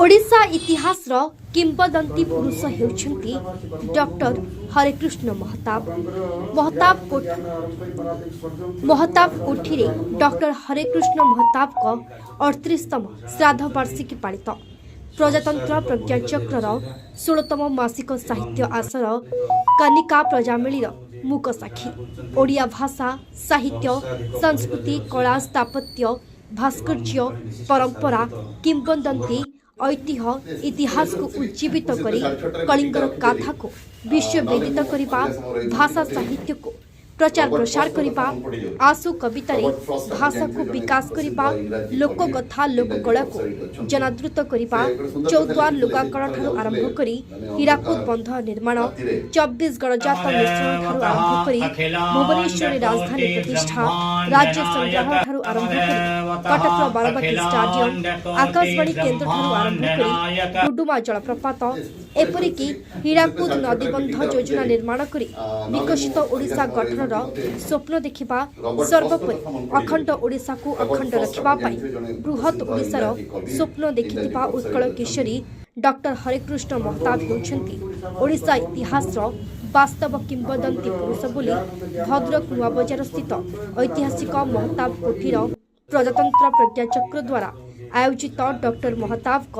ଓଡ଼ିଶା ଇତିହାସର କିମ୍ବଦନ୍ତୀ ପୁରୁଷ ହେଉଛନ୍ତି ଡକ୍ଟର ହରେକୃଷ୍ଣ ମହତାବ। ମହତାବ କୋଠିରେ ଡକ୍ଟର ହରେକୃଷ୍ଣ ମହତାବଙ୍କ 38ତମ ଶ୍ରାଦ୍ଧବାର୍ଷିକୀ ପାଳିତ। ପ୍ରଜାତନ୍ତ୍ର ପ୍ରଜ୍ଞାଚକ୍ରର 16ତମ ମାସିକ ସାହିତ୍ୟ ଆସର କନିକା ପ୍ରଜାମେଳିର ମୂକ ସାକ୍ଷୀ। ଓଡ଼ିଆ ଭାଷା, ସାହିତ୍ୟ, ସଂସ୍କୃତି, କଳା, ସ୍ଥାପତ୍ୟ, ଭାସ୍କର୍ଯ୍ୟ, ପରମ୍ପରା, କିମ୍ବଦନ୍ତୀ, ଐତିହ୍ୟ, ଇତିହାସକୁ ଉଜ୍ଜୀବିତ କରି କଳିଙ୍ଗର ଗାଥାକୁ ବିଶ୍ୱବିଦିତ କରିବା, ଭାଷା ସାହିତ୍ୟକୁ ପ୍ରଚାର ପ୍ରସାର କରିବା, ଆଶୁ କବିତାରେ ଭାଷାକୁ ବିକାଶ କରିବା, ଲୋକକଥା, ଲୋକକଳାକୁ ଜନାଦୃତ କରିବା, ଚୌଦ୍ୱାର ଲୁଗାକଳଠାରୁ ଆରମ୍ଭ କରି ହୀରାକୁଦ ବନ୍ଧ ନିର୍ମାଣ, 24 ଗଡ଼ଜାତ ମିଶ୍ରଣଠାରୁ ଆରମ୍ଭ କରି ଭୁବନେଶ୍ୱରରେ ରାଜଧାନୀ ପ୍ରତିଷ୍ଠା, ରାଜ୍ୟ ସଂଗ୍ରହାଳୟଠାରୁ ଆରମ୍ଭ କରି କଟକର ବାରବାଟୀ ଷ୍ଟାଡିୟମ, ଆକାଶବାଣୀ କେନ୍ଦ୍ରଠାରୁ ଆରମ୍ଭ କରି ଡୁଡୁମା ଜଳପ୍ରପାତ, ଏପରିକି ହୀରାକୁଦ ନଦୀବନ୍ଧ ଯୋଜନା ନିର୍ମାଣ କରି ବିକଶିତ ଓଡ଼ିଶା ଗଠନର ସ୍ୱପ୍ନ ଦେଖିବା, ସର୍ବୋପରି ଅଖଣ୍ଡ ଓଡ଼ିଶାକୁ ଅଖଣ୍ଡ ରଖିବା ପାଇଁ ବୃହତ୍ ଓଡ଼ିଶାର ସ୍ୱପ୍ନ ଦେଖିଥିବା ଉତ୍କଳ କେଶରୀ ଡକ୍ଟର ହରେକୃଷ୍ଣ ମହତାବ ହେଉଛନ୍ତି ଓଡ଼ିଶା ଇତିହାସର ବାସ୍ତବ କିମ୍ବଦନ୍ତୀ ପୁରୁଷ ବୋଲି ଭଦ୍ରକ ନୂଆବଜାରସ୍ଥିତ ଐତିହାସିକ ମହତାବ କୋଠିର ପ୍ରଜାତନ୍ତ୍ର ପ୍ରଜ୍ଞାଚକ୍ର ଦ୍ୱାରା ଆୟୋଜିତ ଡକ୍ଟର ମହତାବଙ୍କ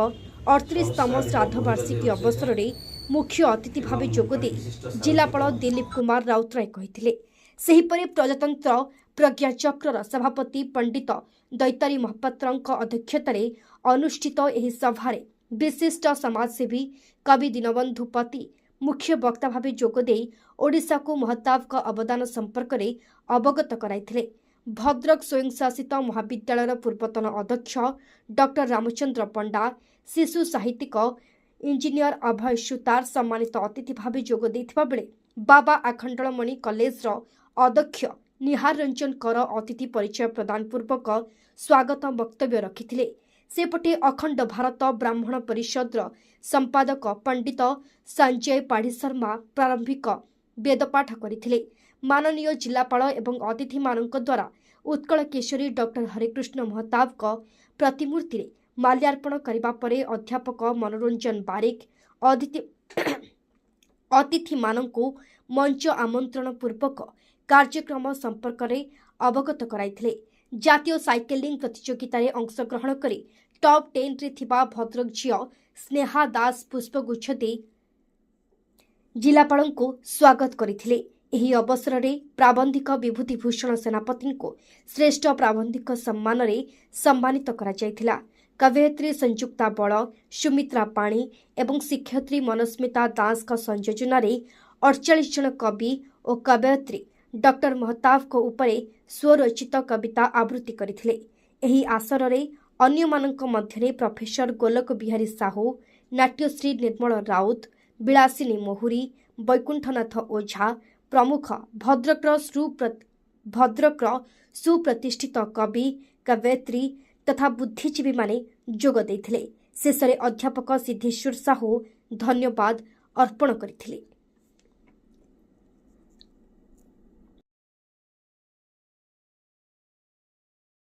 38ତମ ଶ୍ରାଦ୍ଧବାର୍ଷିକୀ ଅବସରରେ ମୁଖ୍ୟ ଅତିଥି ଭାବେ ଯୋଗଦେଇ ଜିଲ୍ଲାପାଳ ଦିଲ୍ଲୀପ କୁମାର ରାଉତରାୟ କହିଥିଲେ। ସେହିପରି ପ୍ରଜାତନ୍ତ୍ର ପ୍ରଜ୍ଞାଚକ୍ରର ସଭାପତି ପଣ୍ଡିତ ଦୈତାରୀ ମହାପାତ୍ରଙ୍କ ଅଧ୍ୟକ୍ଷତାରେ ଅନୁଷ୍ଠିତ ଏହି ସଭାରେ ବିଶିଷ୍ଟ ସମାଜସେବୀ କବି ଦୀନବନ୍ଧୁ ପତି ମୁଖ୍ୟ ବକ୍ତା ଭାବେ ଯୋଗଦେଇ ଓଡ଼ିଶାକୁ ମହତାବଙ୍କ ଅବଦାନ ସମ୍ପର୍କରେ ଅବଗତ କରାଇଥିଲେ। ଭଦ୍ରକ ସ୍ୱୟଂଶାସିତ ମହାବିଦ୍ୟାଳୟର ପୂର୍ବତନ ଅଧ୍ୟକ୍ଷ ଡକ୍ଟର ରାମଚନ୍ଦ୍ର ପଣ୍ଡା, ଶିଶୁ ସାହିତ୍ୟିକ ଇଞ୍ଜିନିୟର ଅଭୟ ସୁତାର ସମ୍ମାନିତ ଅତିଥି ଭାବେ ଯୋଗ ଦେଇଥିବା ବେଳେ ବାବା ଆଖଣ୍ଡଳମଣି କଲେଜର ଅଧ୍ୟକ୍ଷ ନିହାର ରଞ୍ଜନ କର ଅତିଥି ପରିଚୟ ପ୍ରଦାନ ପୂର୍ବକ ସ୍ୱାଗତ ବକ୍ତବ୍ୟ ରଖିଥିଲେ। ସେପଟେ ଅଖଣ୍ଡ ଭାରତ ବ୍ରାହ୍ମଣ ପରିଷଦର ସମ୍ପାଦକ ପଣ୍ଡିତ ସଞ୍ଜୟ ପାଢ଼ୀ ଶର୍ମା ପ୍ରାରମ୍ଭିକ ବେଦପାଠ କରିଥିଲେ। ମାନନୀୟ ଜିଲ୍ଲାପାଳ ଏବଂ ଅତିଥିମାନଙ୍କ ଦ୍ୱାରା ଉତ୍କଳ କେଶରୀ ଡକ୍ଟର ହରେକୃଷ୍ଣ ମହତାବଙ୍କ ପ୍ରତିମୂର୍ତ୍ତିରେ ମାଲ୍ୟାର୍ପଣ କରିବା ପରେ ଅଧ୍ୟାପକ ମନୋରଞ୍ଜନ ବାରିକ ଅତିଥିମାନଙ୍କୁ ମଞ୍ଚ ଆମନ୍ତ୍ରଣ ପୂର୍ବକ କାର୍ଯ୍ୟକ୍ରମ ସମ୍ପର୍କରେ ଅବଗତ କରାଇଥିଲେ। ଜାତୀୟ ସାଇକେଲିଂ ପ୍ରତିଯୋଗିତାରେ ଅଂଶଗ୍ରହଣ କରି ଟପ୍ 10ରେ ଥିବା ଭଦ୍ରକ ଝିଅ ସ୍ନେହା ଦାସ ପୁଷ୍ପଗୁଚ୍ଛ ଦେଇ ଜିଲ୍ଲାପାଳଙ୍କୁ ସ୍ୱାଗତ କରିଥିଲେ। ଏହି ଅବସରରେ ପ୍ରାବନ୍ଧିକ ବିଭୂତି ଭୂଷଣ ସେନାପତିଙ୍କୁ ଶ୍ରେଷ୍ଠ ପ୍ରାବନ୍ଧିକ ସମ୍ମାନରେ ସମ୍ମାନିତ କରାଯାଇଥିଲା। କବୟିତ୍ରୀ ସଂଯୁକ୍ତା ବଳ, ସୁମିତ୍ରା ପାଣି ଏବଂ ଶିକ୍ଷୟିତ୍ରୀ ମନସ୍ମିତା ଦାସଙ୍କ ସଂଯୋଜନାରେ 48 ଜଣ କବି ଓ କବୟିତ୍ରୀ ଡକ୍ଟର ମହତାବଙ୍କ ଉପରେ ସ୍ୱରଚିତ କବିତା ଆବୃତ୍ତି କରିଥିଲେ। ଏହି ଆସରରେ ଅନ୍ୟମାନଙ୍କ ମଧ୍ୟରେ ପ୍ରଫେସର ଗୋଲକ ବିହାରୀ ସାହୁ, ନାଟ୍ୟଶ୍ରୀ ନିର୍ମଳ ରାଉତ, ବିଳାସିନୀ ମହୁରୀ, ବୈକୁଣ୍ଠନାଥ ଓଝା ପ୍ରମୁଖ ଭଦ୍ରକର ସୁପ୍ରତିଷ୍ଠିତ କବି, କବୟିତ୍ରୀ ତଥା ବୁଦ୍ଧିଜୀବୀମାନେ ଯୋଗ ଦେଇଥିଲେ। ଶେଷରେ ଅଧ୍ୟାପକ ସିଦ୍ଧେଶ୍ୱର ସାହୁ ଧନ୍ୟବାଦ ଅର୍ପଣ କରିଥିଲେ।